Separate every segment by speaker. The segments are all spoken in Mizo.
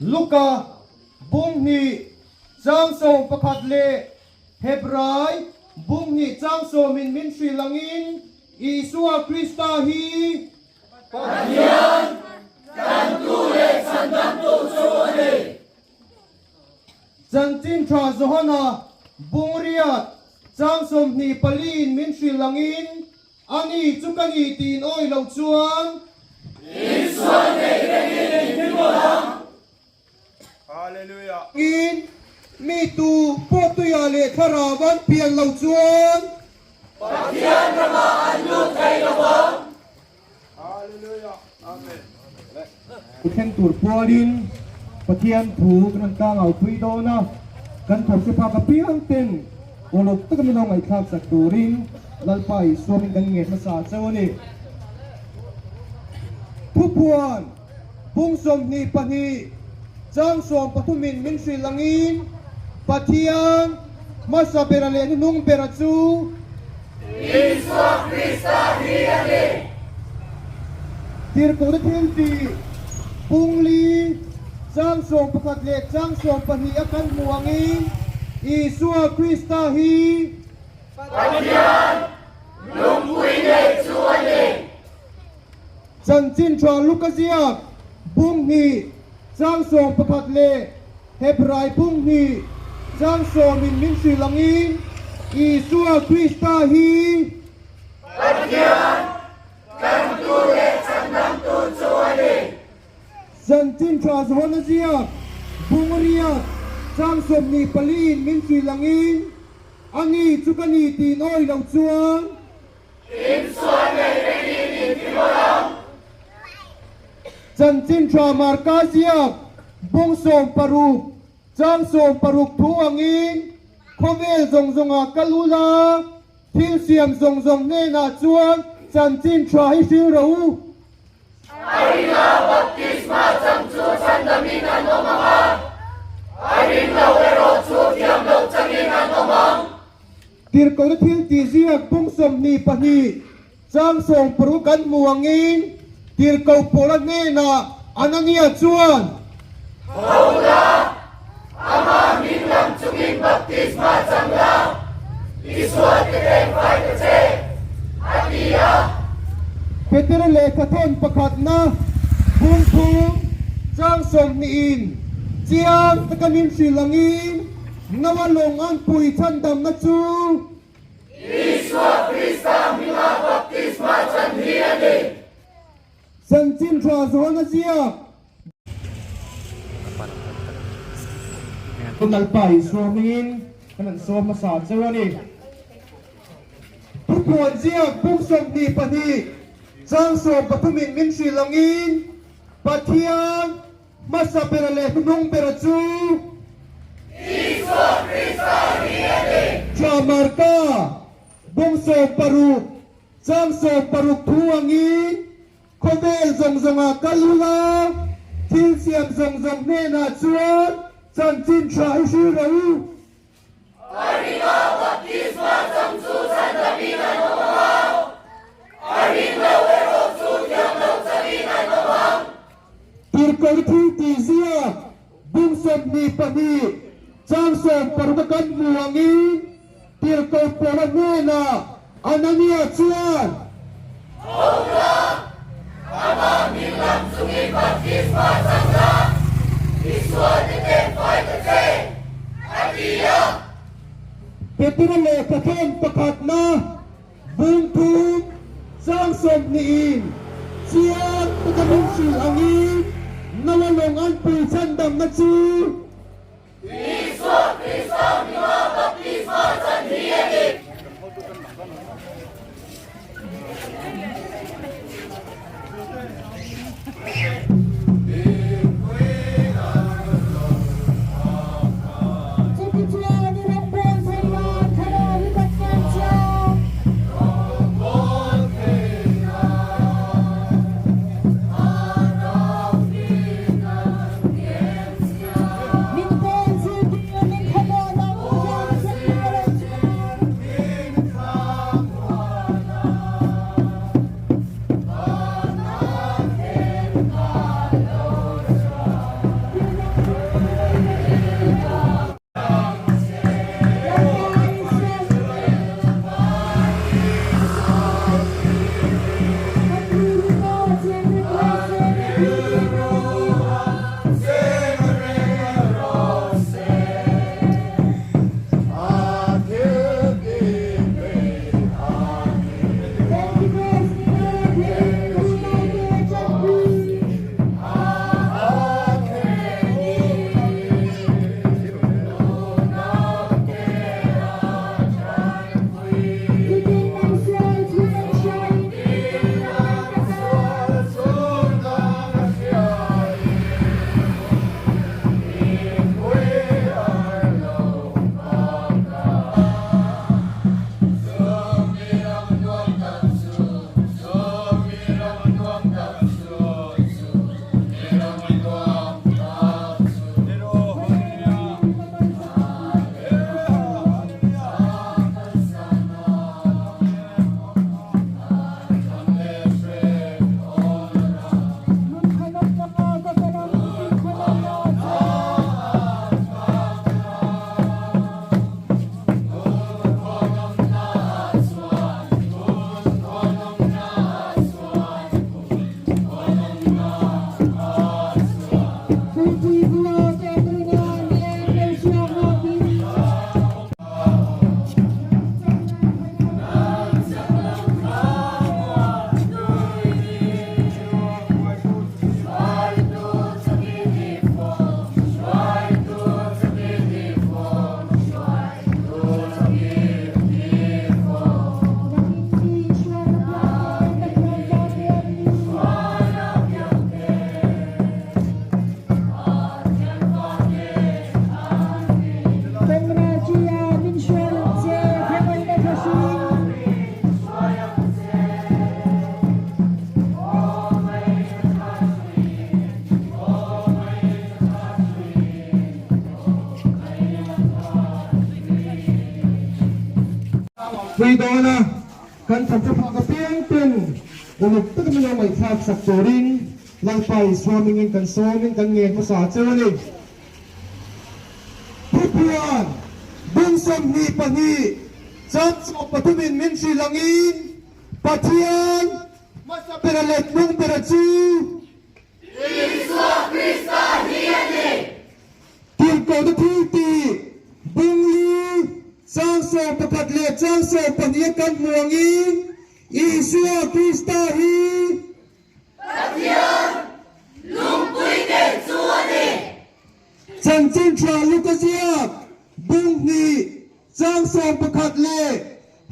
Speaker 1: Luka bung hnih chang 11 leh Hebrai bung hnih chang sawmin min hrilh angin Isua Krista hi
Speaker 2: Pathian Tlantu leh Chhandamtu chu a ni.
Speaker 1: Chanchin Tha Johana bung riat chang 24 in min hrilh angin Ani chu ka ni tiin awi loh chuan.
Speaker 2: Isua nei rengin in thi mawlh ang.
Speaker 3: Hallelujah.
Speaker 1: In mi tu pawh tuiah leh thlarau an pian loh chuan.
Speaker 2: Pathian ramah an lut thei lo vang.
Speaker 3: Hallelujah. Amen.
Speaker 1: Thleng tur pualin Pathian thu kan rawn tlang au pui dawn a, kan thawk hre phak apiang ten uluk taka min lo ngaihthlak sak turin Lalpa Isua min kan ngen hmasa cheu a ni. Thupuan bung 22 chang 13 in min hrilh angin Pathian hmasa bera leh hnuhnung bera chu
Speaker 2: Isua Krista hi a ni.
Speaker 1: Tirhkohna thil tih bung li chang 11 leh chang 12 a kan hmuh angin Isua Krista hi
Speaker 2: Pathian lungpui nei chu a ni.
Speaker 1: Chanchin tha Luka ziak bung hnih chang 11 leh Hebrai bung hnih chang sawmin min hrilh angin Isua Krista hi
Speaker 2: Pathian Tlantu leh Chhandamtu chu a ni.
Speaker 1: Chanchin tha Johana ziak bung riat chang 24 in min hrilh angin Ani chu ka ni tiin awi loh chuan
Speaker 2: Insual nei rengin in ti mawlh ang.
Speaker 1: Chanchin tha Marka ziak bung 16 chang 16 thu angin khawvel zawng zawngah kal ula, thil siam zawng zawng hnenah chuan chanchin tha hi hril rawh u.
Speaker 2: A ringa baptisma chang chu chhandamin an awm ang a, a ring lo erawh chu thiam loh changin an awm ang.
Speaker 1: Tirhkohna thil tih ziak bung 22 chang 16 kan hmu angin Tirhkoh Paula hnenah Anania chuan,
Speaker 2: Tho la, amah hming lam chungin baptisma chang la, Isua te teng fai ta che, a ti a.
Speaker 1: Petera lehkhathawn pakhatna bung thum chang 20 in chiang taka min hrilh angin, Noa lawng an pui chhandamna chu.
Speaker 2: Isua Krista hminga baptisma chan hi a ni.
Speaker 1: Chanchin tha Johana ziak. Lalpa Isua hmingin kan han sawm hmasa cheu a ni. Thupuan ziak bung 22 chang 13 in min hrilh angin Pathian Hmasa bera leh hnuhnung bera chu.
Speaker 2: Isua Krista hi a ni.
Speaker 1: Tha Marka bung 16 chang 16 thu angin khawvel zawng zawngah kal ula, thil siam zawng zawng hnenah chuan chanchin tha hi hril rawh u.
Speaker 2: A ringa baptisma chang chu chhandamin an awm ang a, a ring lo erawh chu thiam lo changin an awm ang.
Speaker 1: Tirhkoh thil tih ziak bung 22 chang 16 a kan hmu angin Tirhkoh Paula hnenah Anania chuan,
Speaker 2: Tho la, amah hming lam chungin baptisma chang la, Isua te teng fai ta che, a ti a.
Speaker 1: Petera lehkhathawn pakhatna bung thum chang 20 in chiang taka min hrilh angin Noa lawng an pui chhandamna chu
Speaker 2: Isua Krista hminga baptisma chan hi a ni.
Speaker 4: Chutichuan i rawngbâwl theih nân thlarau hi kan ngen che a. Min kawl zirtir min thlamuan ang u hian a thlen tur erawh chuan.
Speaker 1: pui dawn a, kan thatcha phak apiang ten uluk taka min lo ngaihthlak sak turin Lalpa Isua hmingin kan sawmin kan ngen hmasa cheu a ni. Thupuan bung 22 chang 13 in min hrilh angin Pathian hmasa bera leh hnung bera chu
Speaker 2: Isua Krista hi a ni.
Speaker 1: Tirhkohna thil tih bung li chang 11 leh chang 12 a kan hmu angin Isua Krista hi
Speaker 2: Pathian lungpui nei chu a ni.
Speaker 1: Chanchin tha Luka ziak bung hnih chang 11 leh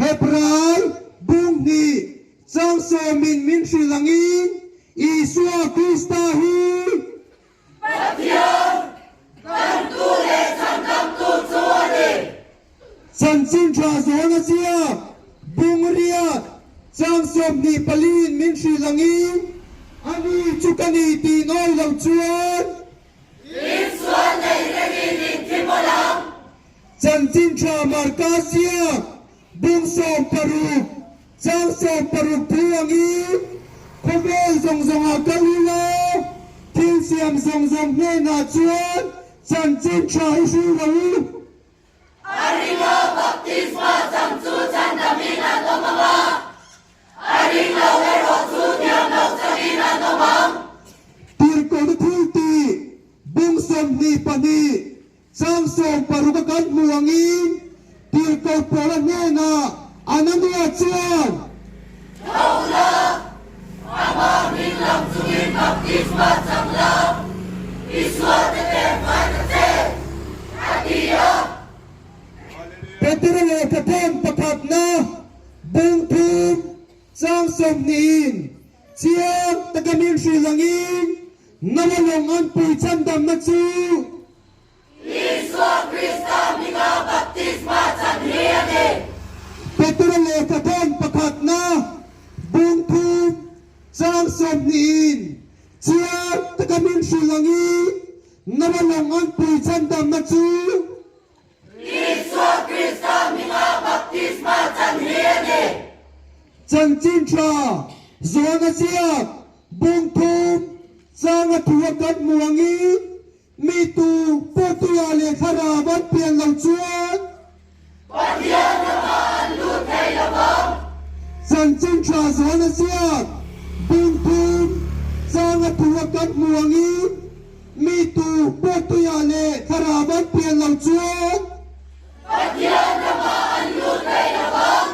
Speaker 1: Hebrai bung hnih chang sawmin min hrilh angin Isua Krista hi
Speaker 2: Pathian Kantu leh Chhandamtu chu a ni.
Speaker 1: Chanchin tha zawn a ziak bung riat chang 24 in min hrilh angin ani chu ka ni tih nawi lo chuan
Speaker 2: Insual nei rengin in thi mawlh ang.
Speaker 1: Chanchin tha Marka ziak bung 16 chang 16 thu angin khawvel zawng zawngah kal ila thil siam zawng zawng hnenah chuan chanchin tha hi hril rawh u.
Speaker 2: A ringa baptisma chang chu chhandamin an awm ang a, a ring lo erawh chu thiam lo changin an awm ang.
Speaker 1: Tirhkohna thil tih bung 22 chang 16 a kan hmu angin Tirhkoh Paula hnenah Anania chuan,
Speaker 2: Tho la, ama hming lam chungin baptisma chang la, Isua te nen hmai ta che, a ti a.
Speaker 1: Petera lehkhathawn pakhatna bung thum chang 20 in chiang taka min hrilh angin Noa lawng an pui chhandamna chu
Speaker 2: Isua Krista hminga baptisma chan hi a ni.
Speaker 1: Petera lehkhathawn pakhatna bung thum chang 20 in chiang taka min hrilh angin Noa lawng an pui chhandamna chu
Speaker 2: Isua Krista hminga baptisma chan hi a ni.
Speaker 1: Chanchin tha zawn a ziak bung thum chang a thu a kan hmu angin mi tu pawh tuiah leh thlarau an pian lo chuan
Speaker 2: Pathian ramah an lut thei lo vang.
Speaker 1: Chanchin tha zawn a ziak bung thum chang a thu a kan hmu angin mi tu pawh tuiah leh thlarau an pian lo chuan
Speaker 2: Pathian ramah an lut thei lo vang.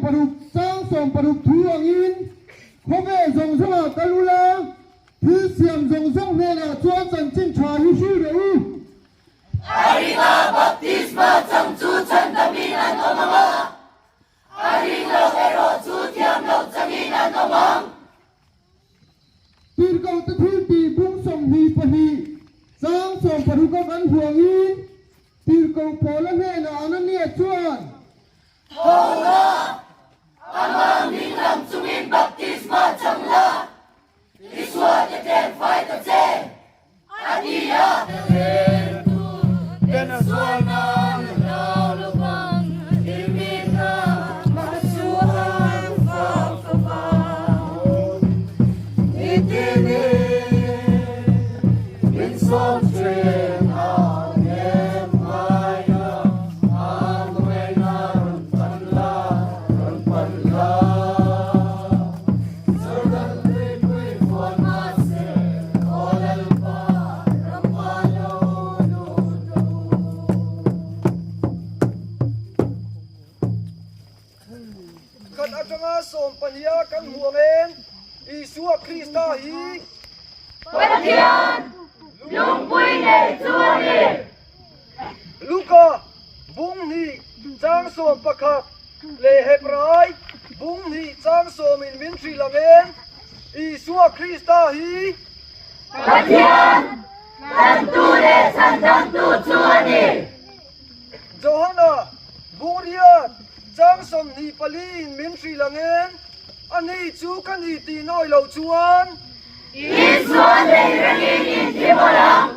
Speaker 1: 16 chang 16 thu angin khawvel zawng zawngah kal ula, thil siam zawng zawng hnenah chuan chanchin tha hi hrilh rawh u.
Speaker 2: A ringa baptisma chang chu chhandamin an awm ang a, a ring lo erawh chu thiam loh changin an awm ang.
Speaker 1: Tirhkohte thiltih bung 22 chang 16 a kan huangin Tirhkoh Paula hnenah Anania chuan,
Speaker 2: Tho la, amah hming lam chungin baptisma chang la, Isua te tlem fai ta che, a ti a.
Speaker 3: Khat atanga sawmpahniha kan hmuh angin Isua Krista hi
Speaker 2: Pathian lungpui nei chu a ni.
Speaker 3: Luka bung hnih chang 11 leh Hebrai bung hnih chang sawmin min hrilh angin Isua Krista hi
Speaker 2: Pathian Tlantu leh Chhandamtu chu a ni.
Speaker 3: Johana bung riat chang 24 in min hrilh angin ani chu ka ni tih nawi loh chuan
Speaker 2: Isua nei rengin in thi mawlh ang.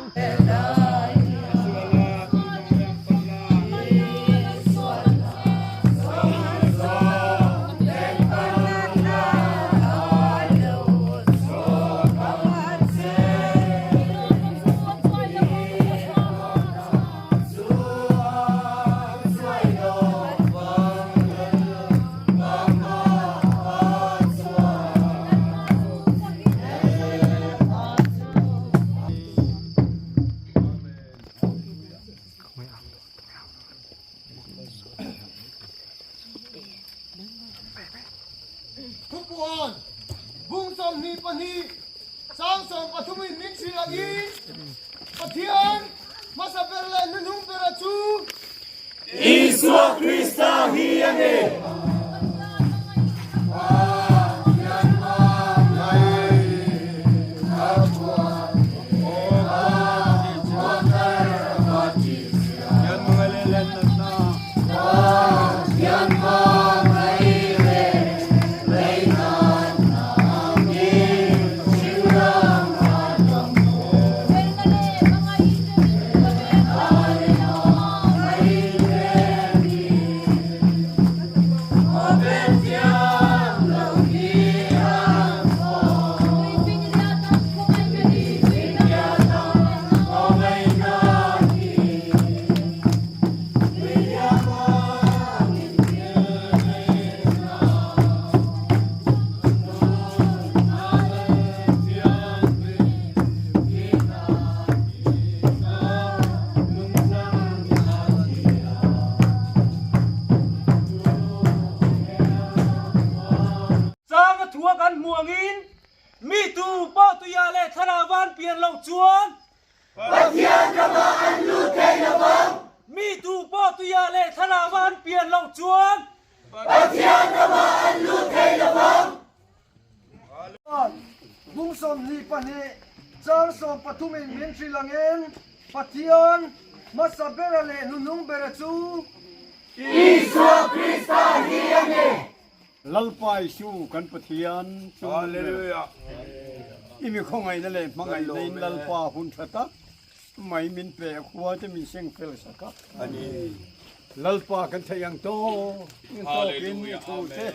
Speaker 1: Thupuan bung 22 chang 13 in min hrilh angin Pathian hmasa ber leh hnuhnung bera chu
Speaker 2: Isua Krista hi a ni.
Speaker 5: Chang a thua kan hmuh angin mi tu pawh tuiah leh thlarau van pian loh chuan
Speaker 2: Pathian ramah an lut thei lo vang.
Speaker 5: Mi tu pawh tuiah leh thlarau van pian loh chuan
Speaker 2: Pathian ramah an lut thei lo vang.
Speaker 3: Bung 22 chang 13 in min hrilh angin Pathian hmasa bera leh hnuhnung bera chu
Speaker 2: Isua Krista hi a ni.
Speaker 6: Lalpa Isu kan Pathian chu Hallelujah. I mi khawngaihna leh hmangaihna in Lalpa hun tha tak mai min pe a khua te min seng fel sak a. Lalpa kan theih ang tawk in tawkin i thu te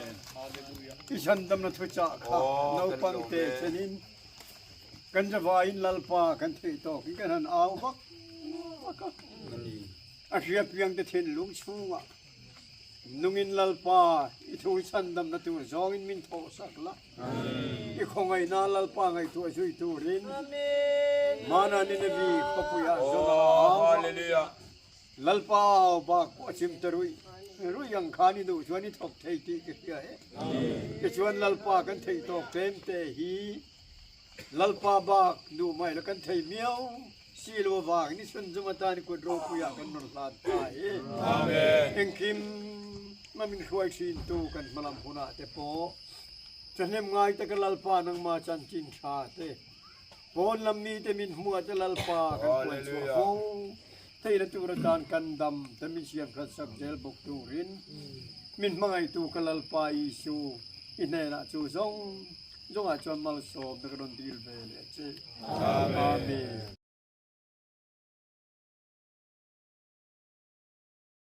Speaker 6: i chhandamna thuchah kha naupang te thlenin kan zavaiin Lalpa kan theih tawkin kan han au vak vak a. A hriatpiang te thinlung chhungah Nungin Lalpa, i thu i chhandamna tur zawngin min thawhsak la. I khawngaihna Lalpa ngaihtuah zui turin Mana Nineveh khawpuiah zawn a au a. Lalpa au bak pawh a chim ta ruih ruih ang khan i duh chuan i thawk thei tih ka hria e. Tichuan Lalpa kan theih tawk tlem te hi Lalpa bak duh mai la kan thei miau si lo avangin i chhunzum atan i kut ropuiah kan rawn hlan ta e. Engkim a min hruai thintu kan hmalam hunah te pawh thahnem ngai taka Lalpa nangma chanchin tha te Pawn lam mite min hmuh te Lalpa kan puan chhuah fo theihna tur atan kan dam te min siam hrat sak zel bawk turin min hmangaihtu ka Lalpa Isu i hnenah chu zawng zawngah chuan malsawmna ka rawn dil ve leh che. Amen.